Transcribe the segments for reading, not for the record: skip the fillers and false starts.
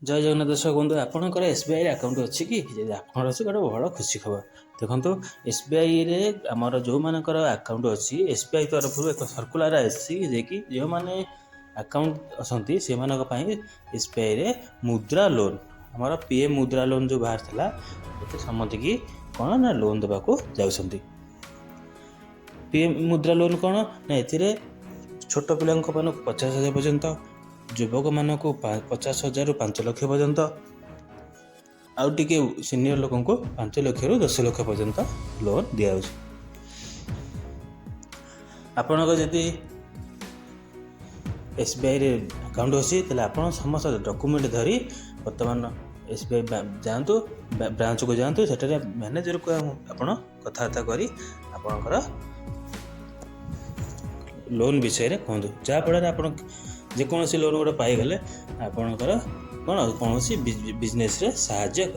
ଜୟ ଜଗନ୍ନାଥ ଦର୍ଶକ ବନ୍ଧୁ, ଆପଣଙ୍କର ଏସ୍ବିଆଇରେ ଆକାଉଣ୍ଟ ଅଛି କି? ଯଦି ଆପଣଙ୍କର ଅଛି, ଗୋଟେ ବଡ଼ ଖୁସି ଖବର। ଦେଖନ୍ତୁ, ଏସ୍ବିଆଇରେ ଆମର ଯେଉଁମାନଙ୍କର ଆକାଉଣ୍ଟ ଅଛି, ଏସ୍ବିଆଇ ତରଫରୁ ଏକ ସର୍କୁଲାର ଆସିଛି ଯେ କି ଯେଉଁମାନେ ଆକାଉଣ୍ଟ ଅଛନ୍ତି, ସେମାନଙ୍କ ପାଇଁ ଏସ୍ବିଆଇରେ ମୁଦ୍ରା ଲୋନ୍, ଆମର ପିଏମ୍ ମୁଦ୍ରା ଲୋନ୍ ଯେଉଁ ବାହାରିଥିଲା, ଏତେ ସମତିକି କ'ଣ ନା ଲୋନ୍ ଦେବାକୁ ଯାଉଛନ୍ତି। ପିଏମ୍ ମୁଦ୍ରା ଲୋନ୍ କ'ଣ ନା ଏଥିରେ ଛୋଟ ପିଲାଙ୍କ ମାନଙ୍କୁ 50,000 ପର୍ଯ୍ୟନ୍ତ, ଯୁବକମାନଙ୍କୁ 50,000ରୁ 5 ଲକ୍ଷ ପର୍ଯ୍ୟନ୍ତ, ଆଉ ଟିକେ ସିନିୟର ଲୋକଙ୍କୁ 5 ଲକ୍ଷରୁ 10 ଲକ୍ଷ ପର୍ଯ୍ୟନ୍ତ ଲୋନ୍ ଦିଆଯାଉଛି। ଆପଣଙ୍କ ଯଦି ଏସ୍ବିଆଇରେ ଆକାଉଣ୍ଟ ଅଛି, ତାହେଲେ ଆପଣ ସମସ୍ତ ଡକୁମେଣ୍ଟ ଧରି ବର୍ତ୍ତମାନ ଏସ୍ବିଆଇ ଯାଆନ୍ତୁ, ବ୍ରାଞ୍ଚକୁ ଯାଆନ୍ତୁ। ସେଠାରେ ମ୍ୟାନେଜରକୁ ଆପଣ କଥାବାର୍ତ୍ତା କରି ଆପଣଙ୍କର ଲୋନ୍ ବିଷୟରେ କୁହନ୍ତୁ, ଯାହାଫଳରେ ଆପଣ ଯେକୌଣସି ଲୋନ୍ ଗୋଟେ ପାଇଗଲେ ଆପଣଙ୍କର କ'ଣ କୌଣସି ବିଜନେସରେ ସାହାଯ୍ୟ ହେବ।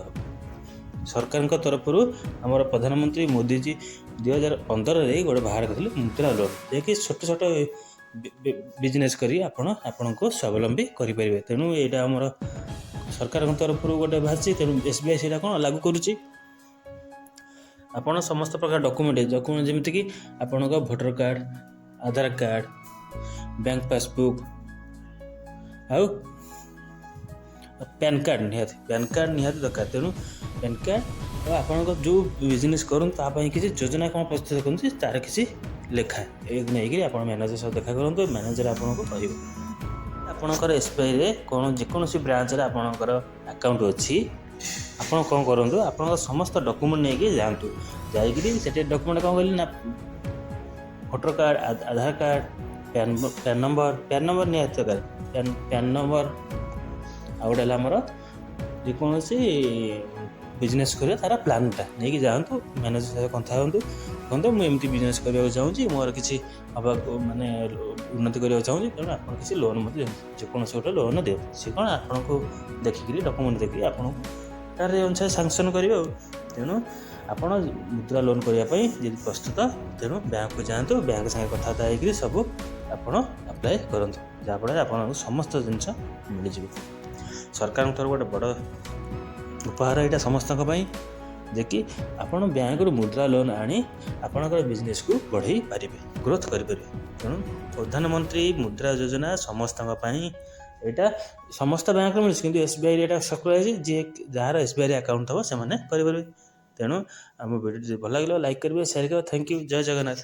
ସରକାରଙ୍କ ତରଫରୁ ଆମର ପ୍ରଧାନମନ୍ତ୍ରୀ ମୋଦିଜୀ 2015ରେ ଗୋଟେ ବାହାର କରିଥିଲେ ମୁଦ୍ରା ଲୋନ୍, ଯାହାକି ଛୋଟ ଛୋଟ ବିଜନେସ୍ କରି ଆପଣ ଆପଣଙ୍କୁ ସ୍ୱାବଲମ୍ବୀ କରିପାରିବେ। ତେଣୁ ଏଇଟା ଆମର ସରକାରଙ୍କ ତରଫରୁ ଗୋଟେ ବାହାରିଛି। ତେଣୁ ଏସ୍ବିଆଇ ସେଇଟା କ'ଣ ଲାଗୁ କରୁଛି। ଆପଣ ସମସ୍ତ ପ୍ରକାର ଡକୁମେଣ୍ଟ ଡକୁମେଣ୍ଟ ଯେମିତିକି ଆପଣଙ୍କ ଭୋଟର କାର୍ଡ଼, ଆଧାର କାର୍ଡ଼, ବ୍ୟାଙ୍କ ପାସବୁକ୍ ଆଉ ପ୍ୟାନ୍ କାର୍ଡ଼ ନିହାତି, ପ୍ୟାନ୍ କାର୍ଡ଼ ନିହାତି ଦରକାର। ତେଣୁ ପ୍ୟାନ୍ କାର୍ଡ଼ ଆଉ ଆପଣଙ୍କ ଯେଉଁ ବିଜନେସ୍ କରନ୍ତୁ, ତା ପାଇଁ କିଛି ଯୋଜନା କ'ଣ ପ୍ରସ୍ତୁତ କରନ୍ତି, ତା'ର କିଛି ଲେଖା ଏ ନେଇକରି ଆପଣ ମ୍ୟାନେଜର ସହ ଦେଖା କରନ୍ତୁ। ମ୍ୟାନେଜର ଆପଣଙ୍କୁ କହିବ। ଆପଣଙ୍କର ଏସ୍ବିଆଇରେ କ'ଣ ଯେକୌଣସି ବ୍ରାଞ୍ଚରେ ଆପଣଙ୍କର ଆକାଉଣ୍ଟ ଅଛି, ଆପଣ କ'ଣ କରନ୍ତୁ, ଆପଣଙ୍କ ସମସ୍ତ ଡକୁମେଣ୍ଟ ନେଇକି ଯାଆନ୍ତୁ। ଯାଇକିରି ସେଠି ଡକୁମେଣ୍ଟ କ'ଣ କହିଲି ନା ଭୋଟର କାର୍ଡ଼, ଆଧାର card, PAN number. PAN number ନିହାତି ଦରକାର। ପ୍ୟାନ୍ ପ୍ୟାନ୍ ନମ୍ବର ଆଉ ଗୋଟେ ହେଲା ଆମର ଯେକୌଣସି ବିଜନେସ୍ କରିବା ତା'ର ପ୍ଲାନ୍ଟା ନେଇକି ଯାଆନ୍ତୁ। ମ୍ୟାନେଜର ସହିତ କଥା ହୁଅନ୍ତୁ, କୁହନ୍ତୁ, ମୁଁ ଏମିତି ବିଜନେସ୍ କରିବାକୁ ଚାହୁଁଛି, ମୋର କିଛି ହେବାକୁ ମାନେ ଉନ୍ନତି କରିବାକୁ ଚାହୁଁଛି, ତେଣୁ ଆପଣ କିଛି ଲୋନ୍ ମୋତେ ଦିଅନ୍ତୁ, ଯେକୌଣସି ଗୋଟେ ଲୋନ୍ ଦିଅନ୍ତୁ। ସେ କ'ଣ ଆପଣଙ୍କୁ ଦେଖିକିରି, ଡକୁମେଣ୍ଟ ଦେଖିକି ଆପଣଙ୍କୁ ତାର ଅନୁସାରେ ସାଙ୍କସନ୍ କରିବେ। ଆଉ ତେଣୁ ଆପଣ ମୁଦ୍ରା ଲୋନ୍ କରିବା ପାଇଁ ଯଦି ପ୍ରସ୍ତୁତ, ତେଣୁ ବ୍ୟାଙ୍କକୁ ଯାଆନ୍ତୁ। ବ୍ୟାଙ୍କ ସାଙ୍ଗେ କଥାବାର୍ତ୍ତା ହେଇକିରି ସବୁ ଆପଣ ଆପ୍ଲାଏ କରନ୍ତୁ, ଯାହାଫଳରେ ଆପଣଙ୍କୁ ସମସ୍ତ ଜିନିଷ ମିଳିଯିବ। ସରକାରଙ୍କ ତରଫରୁ ଗୋଟେ ବଡ଼ ଉପହାର ଏଇଟା ସମସ୍ତଙ୍କ ପାଇଁ ଯେ କି ଆପଣ ବ୍ୟାଙ୍କରୁ ମୁଦ୍ରା ଲୋନ୍ ଆଣି ଆପଣଙ୍କର ବିଜନେସକୁ ବଢ଼େଇ ପାରିବେ, ଗ୍ରୋଥ୍ କରିପାରିବେ। ତେଣୁ ପ୍ରଧାନମନ୍ତ୍ରୀ ମୁଦ୍ରା ଯୋଜନା ସମସ୍ତଙ୍କ ପାଇଁ, ଏଇଟା ସମସ୍ତ ବ୍ୟାଙ୍କରେ ମିଳୁଛି, କିନ୍ତୁ ଏସ୍ବିଆଇରେ ଏଇଟା ସର୍କୁଲାର ହେଇଛି। ଯିଏ ଯାହାର ଏସ୍ବିଆଇରେ ଆକାଉଣ୍ଟ ଥିବ, ସେମାନେ କରିପାରିବେ। ତେଣୁ ଆମ ଭିଡ଼ିଓ ଯଦି ଭଲ ଲାଗିଲା, ଲାଇକ୍ କରିବେ, ସେୟାର କରିବେ। Thank you. Jay Jagannath.